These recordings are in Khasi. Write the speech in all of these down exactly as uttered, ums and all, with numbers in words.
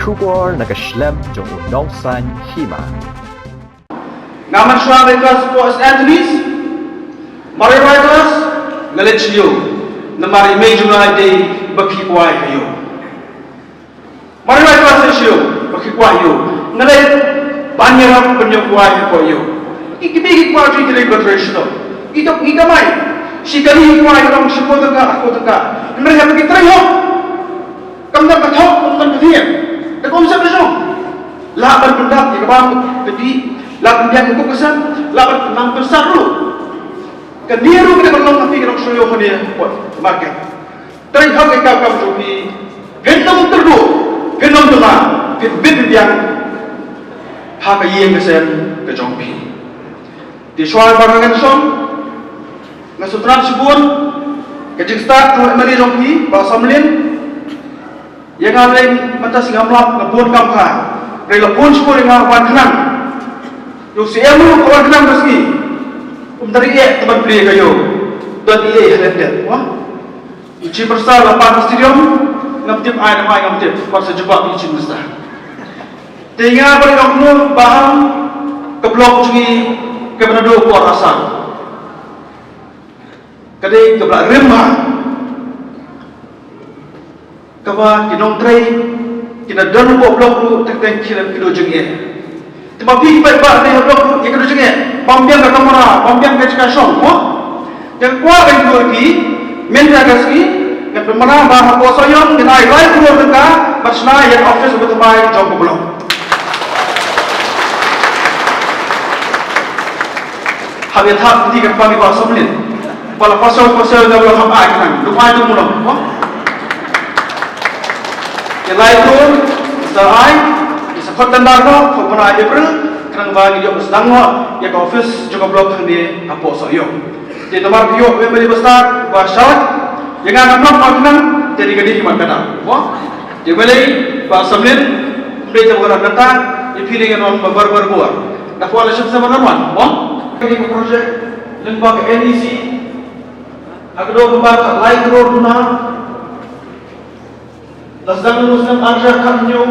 Khubor na ka shlem jong u Nongsaiñ Hima. Nga man shuwa Red Cross Saint Anthony's. Marwei Red Cross, nga leit sha ïew. Namar i mei jong nga i dei ba khih kwai ha ïew. Marwei Red Cross, sha ïew ba khih kwai ha ïew. Nga leit ban ïarap ban ïoh kwai ha ïew. Ki kmie ki kwai ki dei ba traditional. Ki dei ki kamai. Shi kali ki kwai ki long shiphew tyngka, arphew tyngka. Hynrei haba ki trei hok, kam don ka thok, kam don ka thied. Te kum sep ka jong. Lah ban pyndap ïa ka bam ka dih, lah ban biang ïa ka kup ka sem, lah ban pyndap pynsap ruh. Kane ruh ka dei ban long ha phi ki nongshong ïew hangne hapoh market. Trei hok ïa ka kam jong phi. Phin ym kyrduh, phin ym tymmen, phin bit phin biang ha ka ïing ka sem ka jong phi. Te shuwa ba nga ngan shong, nga sngewtynnat shibun ka jingstad jong u M L A jong phi, Bah Samlin. Ïa nga lei mynta sngewmlak nga bun kam pha. Hynrei la bun shibun ïa nga wan khnang. Ïa u C M ruh ka wan khnang ka sngi. Um da ri eh te ban plie ka ïew. Don ïa ha lyndet wa. U Chief Minister la pan ka stadium, ngam tip ai ne mai ngam tip, wat sa jubab ïa u Chief Minister. Te nga ba ong kumno ba ham ka block jong ngi kaba naduh por Assam. Ka dei kaba la rim ha. Kaba ki nongtrei ki na don hapoh block ruh teng teng ki la ki duh jingeh. Te ma phi ki paidbah ne ha block ruh ïa ki duh jingeh. Bym biang ka kamra, bym biang ka jaka shong, mo? Te nga kwah ban ïathuh ïa phi, mynta ka sngi, ngan pynbna ba hapoh Sohiong ngan ai lai klur tyngka ban shna ïa ka office ba thymmai jong ka block. Hap ïa thap kti ka kpa ki Bah Samlin. Ba la pasal pasal da la kham ai khnang. Duk ai tu mulong. Mo? Ïa lai tu, sa ai, ïa sa khot tender noh, khot bnai April, khnang ba ngi ïoh sdang noh ïa ka office jong ka block hangne hapoh Sohiong. Te namar ka ïoh M L A ba stad, ba shad, ïa nga ngam long ba khnang, te dei ka dei ki mat ka dang. Mo? Te M L A Bah Samlin, ym dei te ba ka dang kata, ïa phi dei ngan ong ba bar bar bor. Da phi la shim sa ba ngan wan, mo? Kane ka project lyngba ka N E C, ha ka dor kumba ka lai klur duna. La sdang lut snem arhajar khatñiew.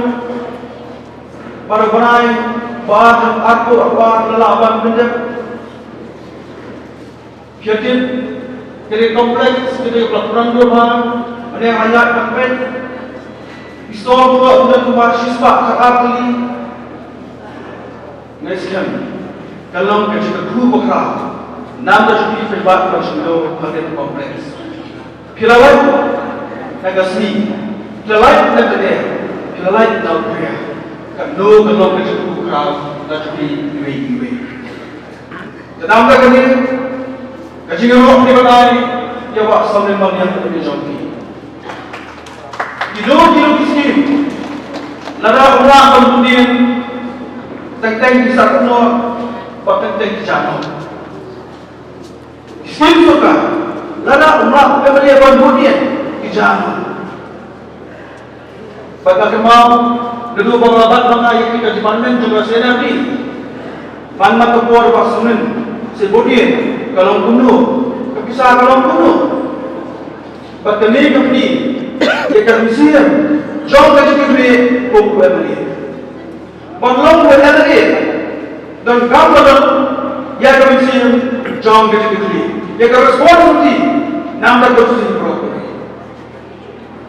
Ba da bnai ba ar hajar arphew arphew ar la lah ban pyndep. Phi tip, ka dei complex, ka dei ka plang global, ane ha ïaid ban peit. Ki store ba don kumba shispah khatar tylli. Nga sngewthuh, ka long ka jingkyrkhu bakhraw. Namar shu phi pynbna ba shu long ha ka complex. Phi la lait na ka sngi, phi la lait na ka dei, phi la lait na u Korea. Kano kano ka jingkyrkhu bakhraw na jong phi iwei iwei. Te namar kane ka jingïaroh kane ba nai ïa Bah Samlin Malniang kane jong phi. Kino kino ki skim lada u la ban pynbna, teng teng ki sah kumno, ba teng teng ki jano. Skim sorkar lada u la ban pynbna, ban pynbna ki jano. Bad nga kynmaw naduh ba nga la bat ma nga ïa ka department jong ka C and RD. Ban mat ka por ba sngewthuh, se bud ïa ka long kumno, ka pisa ka long kumno. Bad kane ka pynbna ïa ka mynsiem jong ka jingkitkhlieh kum u M L A. Ban long u M L A, donkam ba don ïa ka mynsiem jong ka jingkitkhlieh, ïa ka responsibility, namar ka jingkitkhlieh.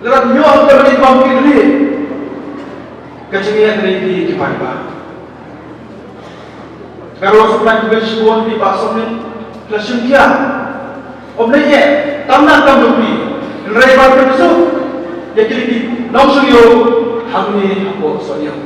Lada ïoh ka bynta bam ki dei ka jingïaid ri ki paidbah. Ka ruh sngewthuh ka bynta shibun ki ba sngewthuh ka shim khia. Ym dei ïa tam na tam dukri. Hynrei ba ka suk ïa ki ki nongshong ïew hangne hapoh Sohiong.